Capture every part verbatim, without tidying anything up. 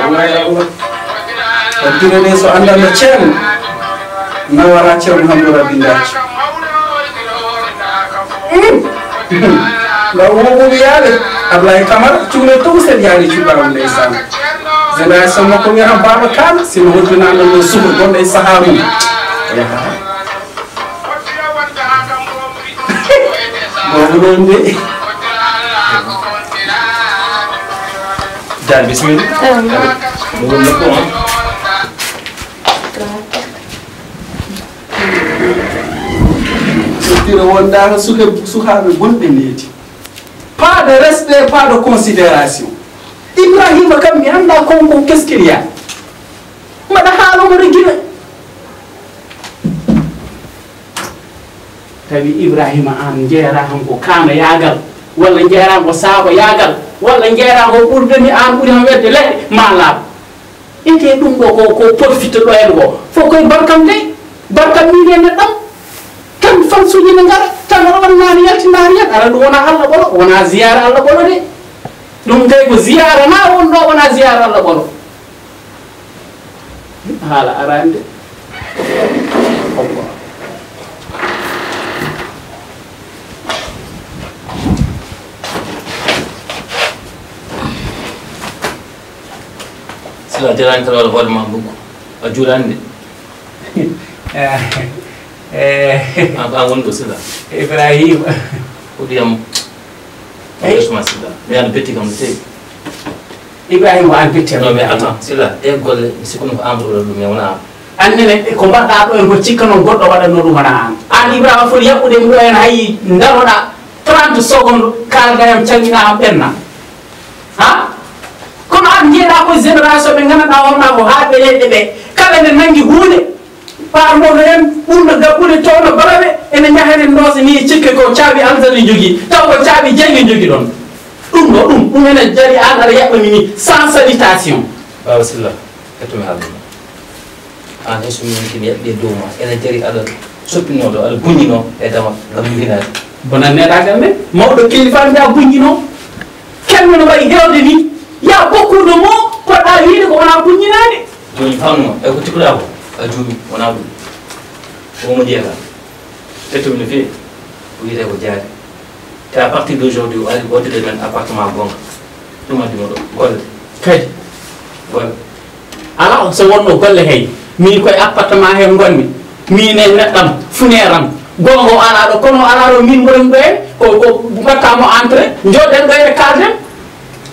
Wallahi Allah. Wattire nde so anndanno ceerno, nawara ceerno Hamdu Rabbi Ngacci. Nga woɓuɓe yaade Ablaye Kamara, cuuɗe tow sen yaade cuɓaama ndeysaan. Génération makko wiyata Baba Kala, sino hoddunano no sukur gonɗo e sahaa mum. Boobu noon de. Dal, bismillah. Ɗum woni ko on. Sottira wondaaka suke-, sukaaɓe bonɓe needi. Pas de respect, pas de considération. Ibrahima kam mi annda kon ko qu'est-ce qu'il y a. Mbaɗa haala mo regina. Tawi Ibrahima, aan njeeraa han ko kaana yaagal, walla njeeraa ko saabo yaagal, walla njeeraa ko ɓurdani aan ɓuri han wedde leɗɗe, maa laaɓ. Ete ɗum ɗo ko, ko porfite ɗo en ko. Fof koye barkam de, barkam min e neɗɗam. Tan fansuuji ne ngara, tan aɗa waɗa naani yalti naani yalti. Ara ɗum wona Allah ɓolo, wona ziyaara Allah ɓolo de. Ɗum kay ko ziyaara na won ɗo, wona ziyaara Allah ɓolo. Haala araani de. Sila jaraani tan wala hoore ma mbuggu. A juulaani de. Eh, eh. An ko an woni ɗo Sila. Ibrahima. Ko ɗiyam. Eyi. Franchement, Sila, mi an betti kam no feewi. Ibrahima, ko an betti am. Non, mais attends, Sila, ɗe golle, mi sikkuno ko an ɗo ɗum, mais wona an. An nene, ko mbaɗɗa ɗo en ko cikka noon goɗɗo waɗatno ɗum wona an. An Ibrahima foti yaɓɓude mi ɗo en hay ndaroɗa trente secondes, kalda yam, calmina am ɓenna. Ha? Kono an njeeɗa ko génération ɓe nganndanɗa wonɗa ko haa ɓe leɗɗe ɓe. Kala nde nanngi huunde, Par mono en ɓurno gabbude towno balaɓe ene njaha enen ɗo so ni cikke ko caabi alzari jogii taw ko caabi jeyge jogii ɗon. Ɗum ɗo ɗum ɗum ene jari an aɗa yaɓɓami ni sans salutation. Baba Silla, hetto mi haalde ma. An hay so mi wonti mi yaɓɓi e dow ma ene jari aɗa soppinoo ɗo aɗa buññinoo e dama ngam mi winaade. Bonan neɗagal men mawɗo kilifa mbiya buññinoo. Kenno no wayi hewde ni ya bokkuɗo mo poɗɗa wiide ko wona buññinaade. Jooni famno e ko tikkuɗa ko a juumi wona ɗum. Ko mo ndiyata. Ƴettu mi no feewi. Ko wiyetee ko jaari. Te à partir d'aujourd'hui o ari ɓoddude men appartement goonga. Ɗum addi mo ɗo golle. Kay. Golle. Ala so wonno golle hay min koye appartement he ngonmi. Min e neɗɗam funeeram goonga o ala ɗo kono o ala ɗo min mboɗon ɗo en ko ko mbatta mo entrée jooɗen ɗo ene kalden.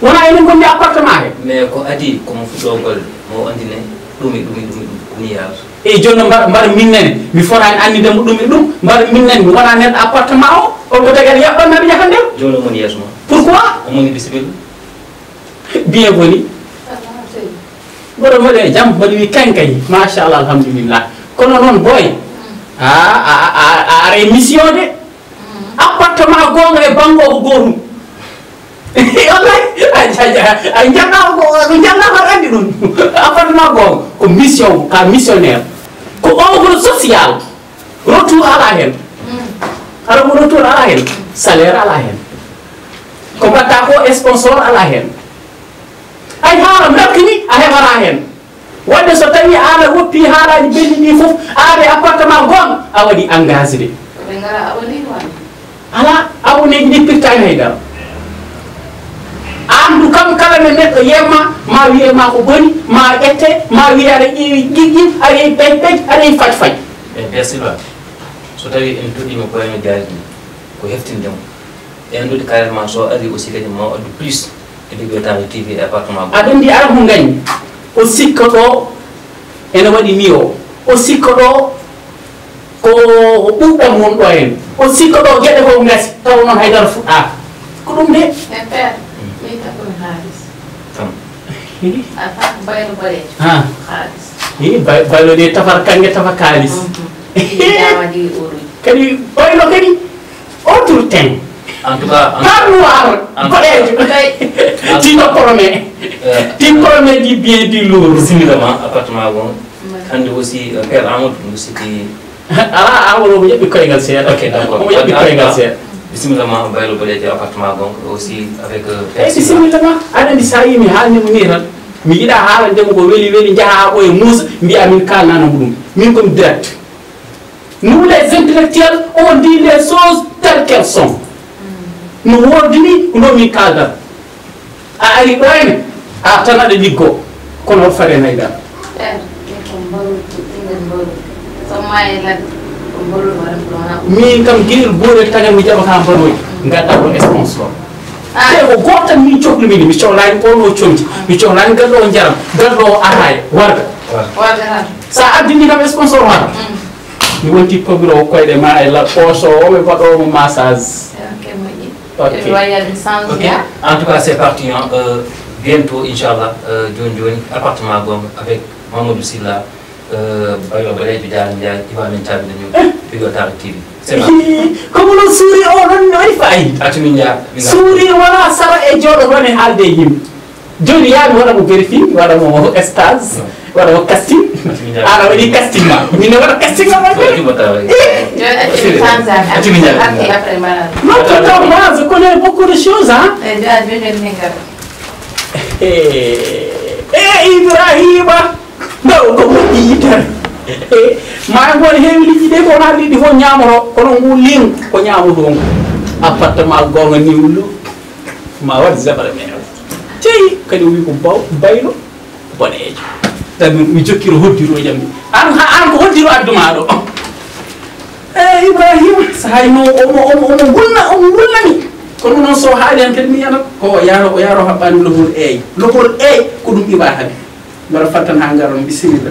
Wona enen ngonndi appartement he. Mais ko adii ko mo fuɗɗoo golle mo anndine ɗum e ɗum e ɗum e ɗum ko nii yaawata. Eyi jooni noon mbaɗa mbaɗa min nene mi fotaani anndinde mo ɗum e ɗum mbaɗa min nene mi wona neɗɗo appartement o on ko tagi aɗa yaɓɓanno aɗa yaha nder. Jooni o moni yeeso ma. Pourquoi? O moni bisimilla. Bienvenue. Mboɗo mboɗo e jam mboɗo wi kankay machallah alhamdulillah kono noon boy a a a a ara e mission de. Appartement goonga e banngo ko gootum. Wallahi a jannga ko jannga ko anndi ɗum. Appartement goonga ko mission ka missionnaire ko œuvre sociale. Retour ala heen. Ara mo retour ala heen. Salaire ala heen. Ko mbaɗta ko sponsor ala heen. Hay haala mbarki ni a heɓata heen. Wadde so tawi aɗa woppi haalaji belli ɗi fof aade appartement gom a waɗi engagé de. Ɓe ngara abonné wano. Ala abonné ji ɗi pirtani hay dara. Andu kam kala ne neɗɗo yemma ma wiye ma ko boni ma ƴette ma wiye aɗa ƴeewi ƴiƴƴi aɗa pej pej aɗa faj faj. E persiba so tawi en toɗɗima koyeno jaaridi ko heftindemo. E anndude carrément so ari aussi kadi ma o addu plus e ɓe ƴeewtaade T V e appartement goo. Aɗa anndi ara mo ngañi o sikka ɗo ene waɗi ni o o sikka ɗo ko ɓuuɓɗam won ɗo en o sikka ɗo geɗe ko ngasi taw noon haydara fuɗɗaaka ko ɗum de. E père min tappami haalis. Tan. A fat baylo boɗeejo. Ha. Haalis. Hi baylo de tafar kange tafa kaalis. Kadi baylo kadi autre thème. En tout cas, en tout cas, noir, boɗeejo. Ti no promet. Ti promet du bien du lourd. Similama appartement goo. Hannde aussi père Amadou no sikki. Ala Amadou omo ƴeɓɓi koyngal seeɗa. Ok, d'accord. Omo ƴeɓɓi koyngal seeɗa. Bisimilla ma, Baylo Bodejo, appartement gonga aussi avec euh, Eyi, bisimilla ma. Aɗa anndi, so a yii mi haalni mo nii tan, mi yiɗa haalande mo ko weli weli, njaha haa ɓooya muusa, mbiya min kaalnano mo ɗum. Min ko mi direct. Nous les intellectuels, on dit les choses telles qu'elles sont. No woodini, ko ɗo min kaaldan. A ari ɗo ene, a tan aɗa liggo, kono o fare nayi dal. Ɓeer, min ko mbaruuji, ɓinngel mbaruuji. So maayi ladde, ko mbaruuji waɗata ɗo wona. Min kam, giɗel gootel tagal mi jaɓata mbaruuji, ngadda ɗo sponsor. Te ko gooto tan min cohlumi ni, mi cohlaani on o comci, mi cohlaani ngadda o njaram, ngadda o ataaya, warga. Warga tan. So a addini kam sponsor ma, mi wonti pogiroowo koyɗe ma e la poche o, mi waɗoowo massage. Ok, moƴƴi. Ok. Eɓe wawi yaade mi change Ok, ya. En tout cas, c'est parti. Hein. Euh, bientôt, Inch'Allah, euh, John John, appartement Gong avec Mamadou Silla, euh, Bayo Baye, Diane Ndiaye, Ibrahim Tabi, New Pigo Tara T V. C'est parti. Comme on sourit, on a une faille. Atumindia. Sourire wala sara e jooɗo ɗon e haalde e yimɓe. Jooni yaa mi waɗa mo vérifié, mi waɗa mo stage, mi waɗa mo casting. Aɗa waɗi casting ma. Min ne waɗa casting ma. Jooni acci mi change. Acci mi change. Arti après mbaɗa. Non, tonton, moi, je connais beaucoup de choses, hein. Eyi, jooni jooni jooni min ngara. Eh, eh, Ibrahima. Ɗo ko moƴƴi yitere. Eh, ma ngol heewi liƴƴi ɗe ko wona liɗɗi fof ñamoto, kono ngu liŋ ko ñamoto ngu. Appartement gonga ni wulu. Ma waɗ zebra mero. Cey, kadi o wi ko baw, baylo, boɗeejo. Tawi mi jokkiro hoddiroojam ni. An, ha, an ko hoddiro adduma ɗo. Eh, Ibrahima, so hayno omo, omo, omo gulna, omo gulna mi. Kono noon so haali an kadi mi yanat. Ko o yaro, o yaro haɓɓani lohol eey. Lohol eey, ko ɗum iba habi. Mbaɗa fattan ha ngaron, bisimilla.